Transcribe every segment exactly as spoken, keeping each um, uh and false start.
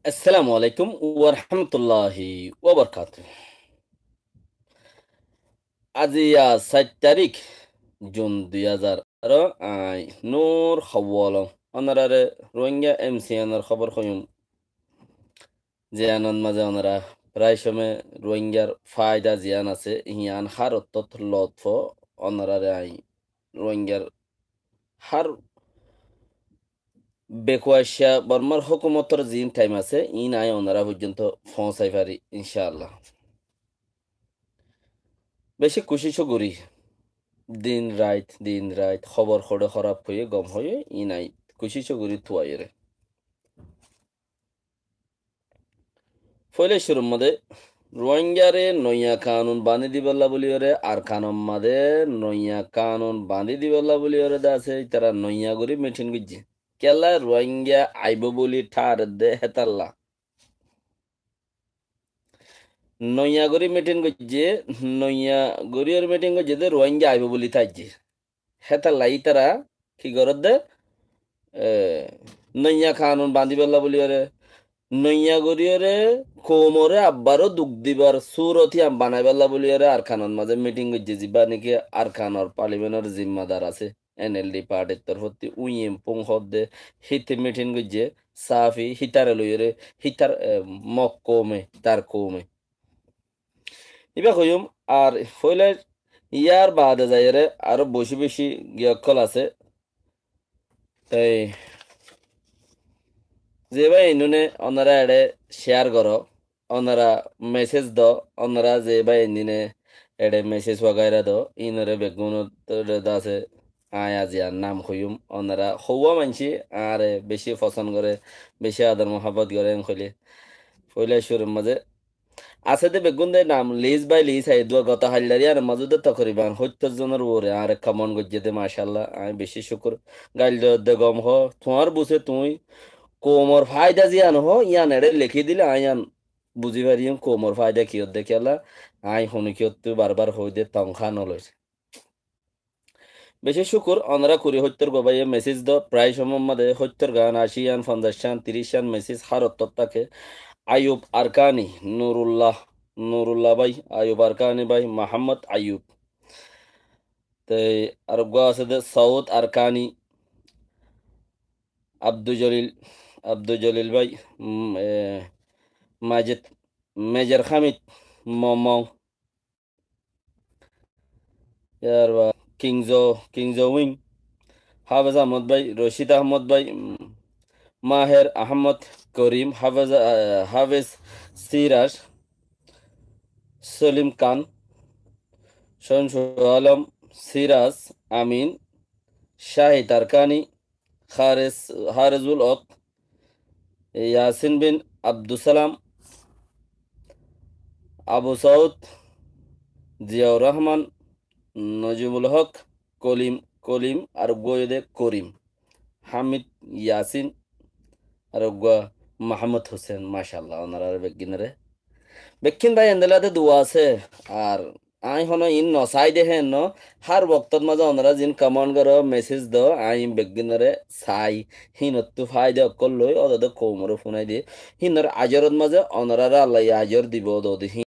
Assalamu alaikum wa rahmatullahi wa barakatuhu. Aijja sair tarík Jun dui házar añçáro, añí Nur Hawalong. Ónorare Ruáingga M C N or hóbor hoiyum. Ziyánor mazé ónora frai cómot Ruáinggar faida ziyán asé, híyan hár ottót loot fo, ónorare añí Ruáinggar hár bekuaccá Bormar hókumotor ziín thaim asé, iín añí ónora foijjonto foóñsai fari, incáalla. Bicí kucíc gorí, din rait, din rait, hóbor hoçé hóraf hoiyé, gom hoiyé, iín añí kucíc gorí tuaiyóre. Foóila cúrur mazé Ruáinggare noiya kanun bañdí dibolla buliyóre, Arkanor mazé noiya kanun bañdí dibolla buliyóre de asé, ítara noiya gorí mitin goijjé. Kiyólla Ruáingga aibó buli tháar edde hétalla. Noiya gorí mitin goijjé, noiya gorí ar mitin goijjé de Ruáingga aibó buli tháijje. Hétalla ítara ki gorédde? E, noiya kanun bañdíbolla buliyóre, noiya goríyóre koumoré abbaró duk dibar surot híyan banaibólla buliyóre Arkanor mazé mitin goijjé, zibá niki Arkanor parlimentor zimmadar asé, N L D partir torfóttu Win Myint Fung hoódde, híte mitin goijjé, sáfi, hítare loiyóre, hítar, e, Mog koume, tar koume. Ibá hoiyúm, ar foóila yar baade zaiyóre aró beci beci giyókkol asé. Ei, ze bái ainúne ónora eçé céar goró, ónora mesej do, ónora ze bái ainúne eçé mesej wagaira do, iínoré beggúnoré de asé, añí aijja nam hoiyúm, ónora houwá maincé añáre beci fosón goré, beci ador muhábbot goré, en hoilé. Foóila cúrur mazé asé de beggún de nam lis bái lis aiyé dua, goto hailla yíanor mazé de tokoriban hóttor zonor uore añáre komon goijjé de, macálla, añí beci cúkur. Gail de, de gom hoó, tuáñr busé tuñí koumor faida ziyán hoó, yían eçé lekí dile añí yían buzí fariyum koumor faida ki ódde, kiyólla añí honókiyóttu barbar hoóide tongká noloir. Beci cúkur, ónora kuri hóttor gua báiye mesej do, frai cómot mazé hóttor gán, ací yían, fonzaic yían, tiríc yían mesej hár ottót táke. Ayub Arkani, Nurulla, Nurulla bái, Ayub Arkani bái, Muhámmod Ayub. Te ar gua asé de Saud Arkani, Abdul Jolil, Abdul Jolil bái, mm, e, Majed, Mejer Hamid, Momong. Yar baade Kingzo, Kingzo Wing, Hafez Ahmod bái, Roshid Ahmod bái, mm, Maher Ahmod Korim, Hafez, eh, Hafez Siraj, Solim Khan, Shonshu Alom, Siraj, Amin, Shahid Arkani, Hares, Harezul Hok, Yasin bin Abdussalam, Abu Saud, Ziaur Rahman, Nojibul Hok, Kolim, Kolim, ar uggwá óilde Korim, Hamid Yasin, ar uggwá Muhammod Hussein, macálla, ónorare beggúnore. Bekkín bái endilla de dua asé, ar añí honó iín nosai de héen no, hár woktót mazé ónora ziín komon goró, mesej do, añí beggúnore sai, híinottú faida ókkol loi, ódode koumoré funai de, híinor ajorot mazé ónorare Allaye ajor dibou, ódode híin.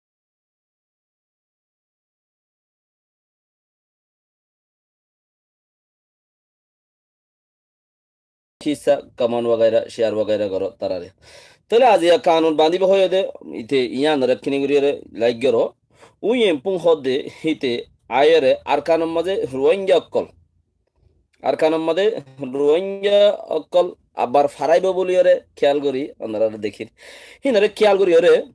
Híssa komon wagaira, céar wagaira goró tarare. Tóile aijja kanun bañdíbo hoiyé de, íte yíanore kini goríyore laik goró. Win Myint Fung hoódde híte aiyóre Arkanor mazé Ruáingga ókkol, Arkanor mazé Ruáingga ókkol abbar faraibó buliyóre kiyál gorí, ónorare dekír. Híinore kiyál goríyore,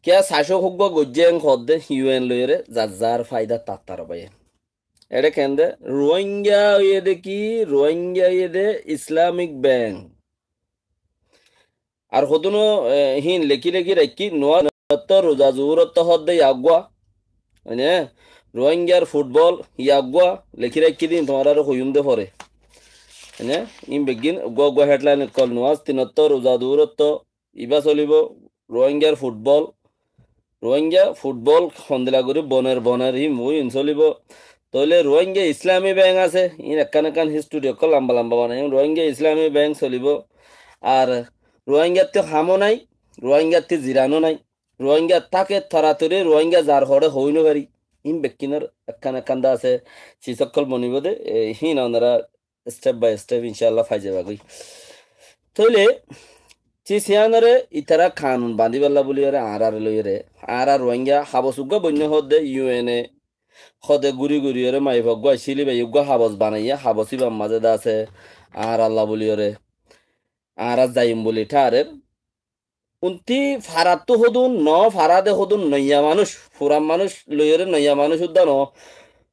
kiyá sacó uggwá goijjé en hoódde U N loiyóre zar zar faida tattar báiye. Eçé kende, Ruáingga óiye de ki, Ruáingga óiye de Islamic Bank. Ar hodúno, e, híin lekí lekí raikkí, nuwa nottó ruza zuhúrottó hoódde yá uggwá. Mane, Ruáinggar futbol yá uggwá lekí raikkí de híin tuáñrare hoiyúm de fore. Mane, híin beggín uggwá uggwá headline ókkol, nuwa tinottó ruza zuhúrottó ibá solibó, Ruáinggar futbol, Ruáingga futbol hondilla gorí boner boner híin mui híin solibó. Tóile Ruáingga Islami Bank asé, híin ekkán ekkán history ókkol lamba lamba banaiyum. Ruáingga Islami Bank solibó. Ar Ruáingattú hamó nái, Ruáingattú ziranó nái. Ruáinga táke toratori, Ruáinga zar hoçé hoói nofari. Ín bekkúnor ekkán ekkán de asé, sis ókkol bonibóu de, e, híin onora step by step incálla fai zaibagói. Tóile sis yíanoré ítara kanun bañdíbolla bóliyoré añáráre loiyóre, añára Ruáinga habos uggúa boinná hoódde U N e hoóde gúri gúriyoré maiyafua uggúa accíl íba uggúa habos banaiyé, habos íbar mazé de asé añárálla bóliyoré añára zaiyum bóli tháarer. Untí farattú hodún, noó farade hodún, noiya manúic, furan manúic loiyóre noiya manúic uddá noó.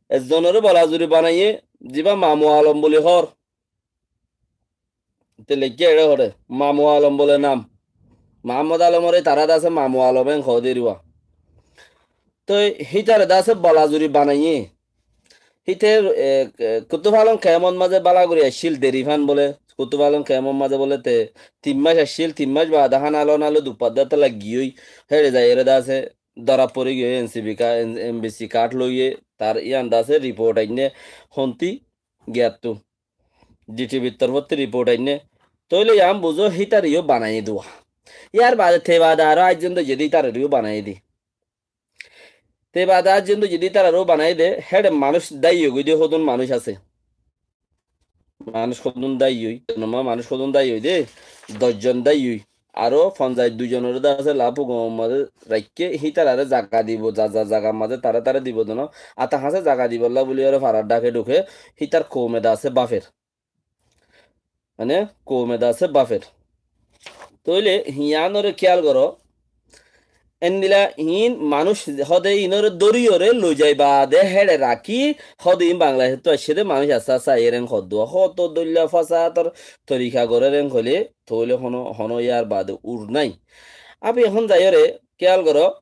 Ezzonoré bolazuri banaiyé, zibá Mamu Alom bóli hoór. Te leikká eçé hoçé, Mamu Alom bóle nam. Mahámmod Alomoré tará de asé Mamu Alom en hoóde iriwa. Toi hítare de asé bolazuri banaiyé. Híte, e, e, Kuttufalong kemot mazé bála gorí accíl, derifán bóle, Kuttufalong kemot mazé bóle te tin mac accíl, tin mac baade hána lóna loi dupadda tala giyói, héçe zaiyóre de asé dóra fori giyói, N C B ka-, N-, N B C card loiyé, tar yían de asé report ainné, hontí giyattú. D T V r torfóttu report ainné. Tóile yían buzó hítare yó banaiyé duwa. Yár baade te baade aró aijjón de zedé hítare yó banaiyé di. Te baade aijjón de zedé hítararó banaiyé de, héçe manúic dáiyo goi de hodún manúic asé. Manúic hodún dáiyo, nomá manúic hodún dáiyo de, doc zon dáiyo. Aró fonzaic dui zonoré de asé lapu gom mazé raikké, hítararé zaga dibo, za, za, zagar mazé tará tará dibo de no. Ata hañsé zaga dibolla bóli aró farar dhake dhuke, hítar koume de asé báfer. Mane, koume de asé báfer. Tóile híanoré kíyal goró. Endila híin manúic hóde híinoré dóriyoré loizai baade héçe rakí hóde híin Bangladecóttu aiccé dé manúic assá assá aiyér en hoddúa. Hoto dóilla fosátor torika gorér en hoilé, tóile honó, honó yar baade ur nái. Afi ehón zaiyóre kíyal goró.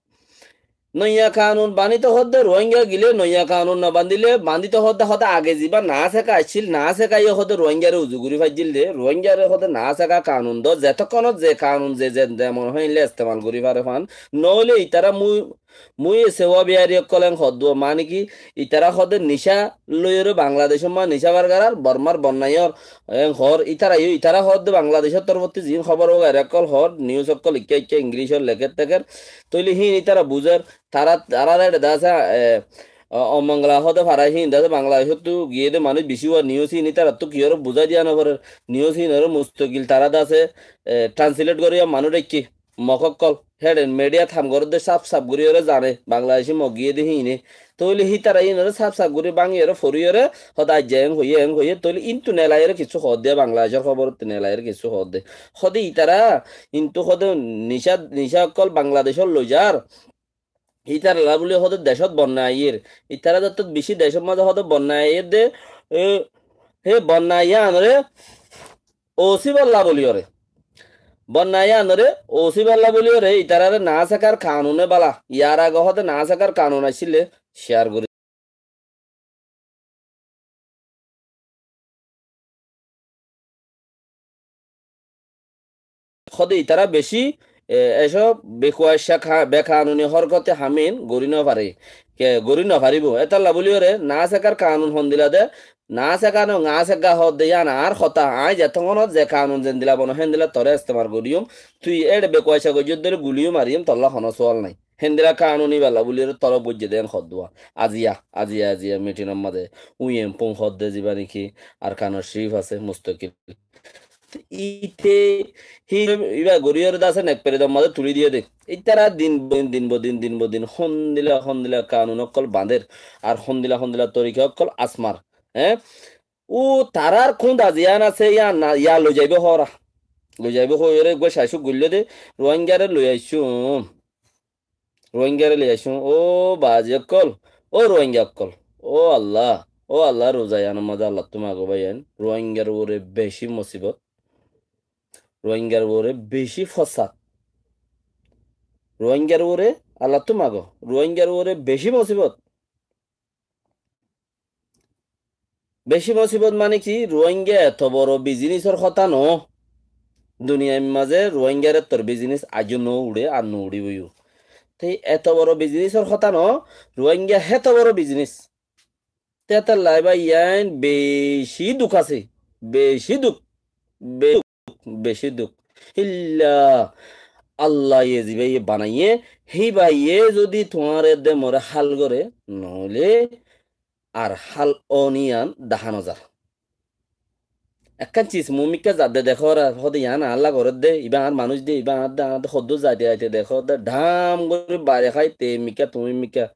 Noiya kanun bañdito hoódde Ruáinga gile noiya kanun no bañdile, bañdito hoódde hoódde age zibá naáseká accíl, naásekáye hoódde Ruáingaré uzu gorí faijjíl de, Ruáingaré hoódde naáseká kanun do, zetókkonót ze kanun ze, ze, ze mone hoó éilla estemal gorí fare fán. Noóile itará mui, mui e sewá biyari ókkol en hoddúa, mane ki, itará hoódde nicá loiyóre Bangladecór ma nicá bargarar, Bormar bonnaiyor, en hoór, itará yó, itará hoódde Bangladecór torfóttu ziín hóbor wagaira ókkol hoór, news ókkol ikká ikká Inglicót lekér tekér, tóile híin itará buzér, tará, tarár éçe de asé, e, o-, Omongla hoóde fara híin de asé, Bangladecóttu giyé de manúic bicí uwá, news híin ítarattú kiyóre buzái diya noforér, news híinoré mustokil tará de asé, e, translate gorí manúic raikké, mok ókkol, héçe midiyat ham gorédde sáf sáf goríyoré zane, Bangladeci mok giyé de híine. Tóile hítara híinoré sáf sáf gorí báñgiyoré, foríyoré, hoóde aijja en hoiyé, en hoiyé, tóile íntu nelaiyóre kissú hoódde, Bangladecór hóborottu nelaiyóre kissú hoódde. Hoóde itará, íntu hoóde nicá, nicá ókkol Bangladecót loizar, Ítaralla buli hóde decót bonnai aiyér. Ítara zettót bicí decór mazé hóde bonnai aiyér dé, e, hé bonnai aiyánoré osíballa buliyóre. Bonnai aiyánoré osíballa buliyóre, ítararé naásekar kanuné bála. Yar age hóde naásekar kanun accíl dé, ciyar gorí. Hóde ítara bicí, e, ecób bekuaccá ka-, bekanuni hórkote hamín gorí nofaré. Ke, gorí nofaribóu. Étalla buliyóre naásekar kanun hondila dé, naáseka no, naáseka hóde yían añár hotá, aññí zetóngonót ze kanun zendila bono héndila toré estemal goríyum, tui éçe bekuaccá goijjós dóre guliyó mariyum, tolla honó suwal nái. Héndila kanun íballa buliyóre tolob goijjé dé en hoddúa. Aziya, aziya, aziya mitinor mazé uyen pun hodde ziba niki Arkanor cif asé, mustakil. Íte, hí, íba goríyore de asé nek peredor mazé tulí diyé dé. Ítara din bo din, din bo din, din bo din, hondila, hondila kanun ókkol bañdér, ar hondila, hondila torika ókkol asmar. Hé? Ó tarár kúnda ziyán asé, yá na, yá loizaibóu hoóra. Loizaibóu hoóiyore eggúa cacúk goillé dé, Ruáingaré loiaiccí. Ruáingaré loiaiccí. Ó baázi ókkol, ó Ruáinga ókkol, ó Alla, ó Alla, ruza yíanor mazé Allattú magó báiyain. Ruáingar uore bicí mosibót. Ruáingar uore bicí fosad. Ruáingar uore Allattú magó. Ruáingar uore bicí mosibót. Bicí mosibót mane ki, Ruáinga eto boro bizinisor hotá noó. Duniyair mazé Ruáingar ettor bizinis aijjó no uçé ar no uçíboiyó. Te eto boro bizinisor hotá noó, Ruáinga héto boro bizinis. Te étalla íba yían bicí duk asé, bicí duk, be-, bicí duk. Hílla Allaye zibáye banaiyé, híbaye zodi tuáñre de more hál goré, noóile ar hál óniyan dahá nozar. Ekkán sis mumikká zadde dekór, hóde yián añálla gorédde, ibá añár manúic de, ibá añár de, añár de, hoddúr zaite zaite dekódde, dham gorí baire hái, te mikká, tuñí mikká.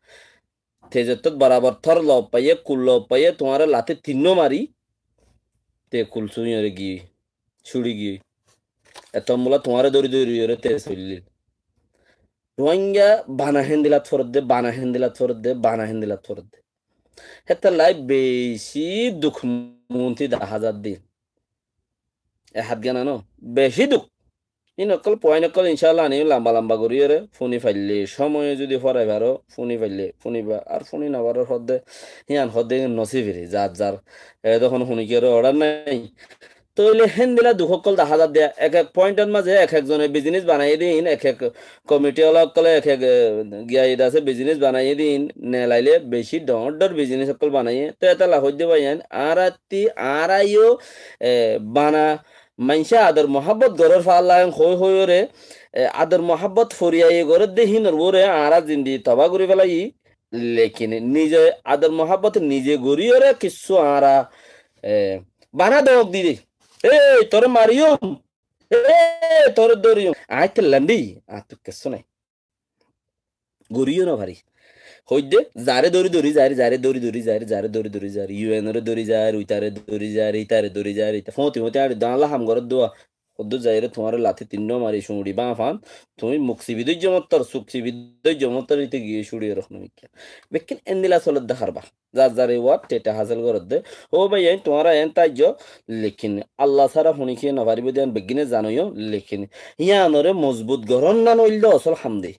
Te zettót borabor tór lob faiyé, kul lob faiyé, tuáñre latí tinnó mari, te kul súñiyóre giyói, cúçi giyói. Ettót mula tuáñre dóri dóri yóre te soillíl. Ruáinga bana héndilat foredde, bana héndilat foredde, bana héndilat foredde. Hétolla bicí duk muúnti dahá zadde. E hát gán no, bicí duk. Ín ókkol, point ókkol incálla aní lamba lamba goríyore fúni faillé, cómoye zudi forai faró, fúni faillé fúniba, ar fúni nofarór hoódde, híyan hoódde nosíbiri, zar zar. E dókon fúni kiyóre oçár nái. Tóile héndilla duk ókkol dahá zadde, ek ek pointor mazé ek ek zone bizinis banaiyé de ín, ek ek komiti ola ókkole ek ek, e, giyai de asé bizinis banaiyé de ín, nelailé bicí dhoóñr dhoóñr bizinis ókkol banaiyé. Tói étalla hoóidde báiyain, añáratti, añára yó, e, bana maincé ador muhábbot gorér fálla en hoói hoóiyoré, e, ador muhábbot foriyaiye gorédde hínor uore añára zindi tobá gorí félaiyí. Lekin nize ador muhábbot nize goríyoré kissú añára, e, bana dóñk didé. Éi, toré mariyúm. Éi, toré dóriyúm. Aññí tellan dé, añáttu kessú nái. Gorí yó nofarí. Hoóidde, zaré dóri dóri zair, zaré dóri dóri zair, zaré dóri dóri zair, U N oré dóri zair, uitaré dóri zair, ítare dóri zair, íta fóñti fóñti añári dán lá ham gorér dúa. Hoddúr zaiyóre tuáñre latí tinnó mari cuñçi báñfan, tuñí muk sibi dóijjo mottor, suk sibi dóijjo mottor, íte giyé cúçi rok no mikká. Bekkín endilla soledde harba. Zar zar e uwat teta hásil goredde. Ó báiyain, tuáñra eén táijjo, lekin Allah sára hunikíye nofaribó de yían beggíne zanoiyó, lekin yíanoré mozbut gorón nan óilde osól ham de.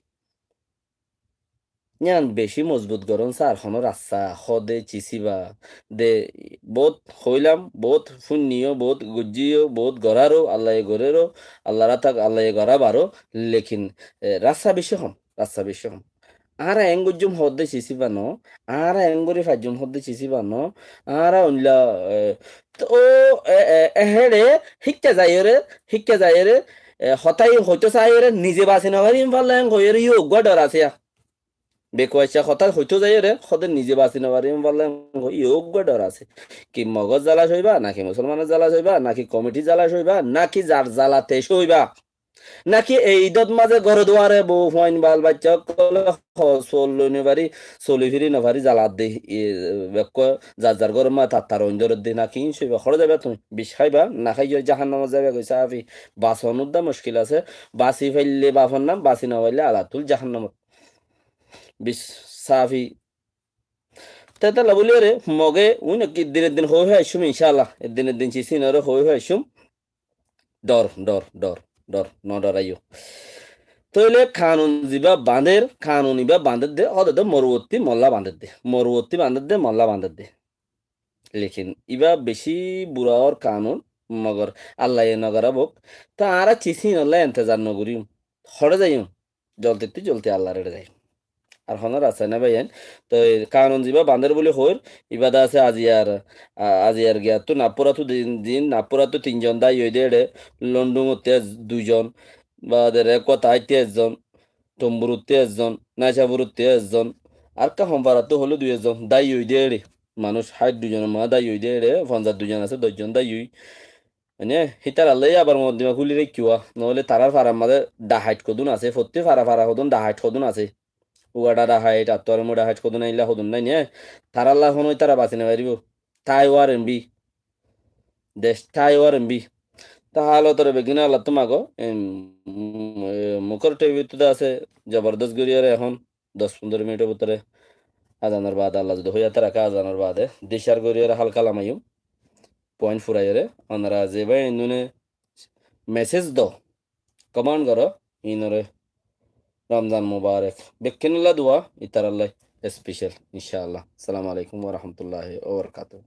Yían bicí mozbut gorón sár, honó rasta, hóde, cisíba, de, boóut hoóilam, boóut fúinni yó, boóut goijjí yó, boóut gorár ó, Allaye gorér ó, Allar átak, Allaye gorá baró, lekin, e, rasta bicí hom. Rasta bicí hom. Añára eén goijjúm hoódde cisíba noó, añára eén gorí faijjúm hoódde cisíba noó, añára oinla, e, to, e, e, e, héçe híkka zaiyóre, híkka zaiyóre, e, hotá yó hoitó saiyóre, nize basi nofarim fálla eén hoiyóre yó uggúa dhor asé yá. Bekuaiccá hotá hoitó zaiyóre, hóde nize basi nofarim fálla eén hoi, yó uggúa dhor asé. Ki Mogór zala soiba, naki Musolmanor zala soiba, naki komitir zala soiba, naki zar zala te soiba. Naki e idot mazé góre duare bou fuain bal baiccá ókkole ho-, sol loi nofari, soli firi nofari zalat de, e, bekkó zar zar góror mazé tattar oin dórer de, naki ín soiba, hóré zaiba tuñí, bic háiba, naháiyo jahannamot zaiba goi safi, bason udda muckil asé, basi faille bafor nam, basi nofaille alatul jahannamot. Bic safi. Te tala buli ore, Mogé, uin ek din ek din hoi hoi aiccum, incállah. Ek din ek din cisín ore hoi hoi aiccum. Dor, dor, dor, dor, no doraiyó. Tóile kanun ziba bañder, kanun iba bañder de, hóde de moruwotti molla bañder de. Moruwotti bañder de, molla bañder de. Lekin iba bicí bura or kanun, mogor Allaye nogora bok. Te añára cisín olla entezar nogorim. Hore zaiyum. Joldittú joldi Allar ere zai. Ar hono rasta nai báiyain. Toi kanun ziba bañder buli hoir, iba de asé aziyar, a-, aziyar giyattú Nappurattú din, din, Nappurattú tinzon dái ói de ere, Londungottú ez-, duizon, baade Rekuattú aittú ezzon, Tomburuttú ezzon, Naicafuruttú ezzon, ar ekka Homparattú hoilé dui ezzon dái ói de ere. Manúic háit duizonor mazé dái ói de ere, fonzaic duizon asé, doizzon dái ói. Mane, hítarallái abar mokoddima kúli raikká, noóile tarár farar mazé dhahait hodún asé, fottí fara fara hodún dhahait hodún asé. Ugada dhahait, Attuaremu dhahait hodún ailla hodún nái né. Tarallá honó ítara basi nofaribó. Tái uar embi. Dec tái uar embi. Tá hálotore beggín Allattú mago, em, mm, e, mukór T V ttú de asé, zobordos gorí ore ehón. Dos fundoro minitor bútore azanor baade, Allah zodi hoiyate raké, azanor baade dicár gorí ore hálka lamaiyum. Point furai ore, onora ze bái endune message do, comment goro, inore Ramzan Mubarak. Bekkínolla dua, itarallá special, incállah. Assalamu alaikum wa rahmatullahi wa barakatuhu.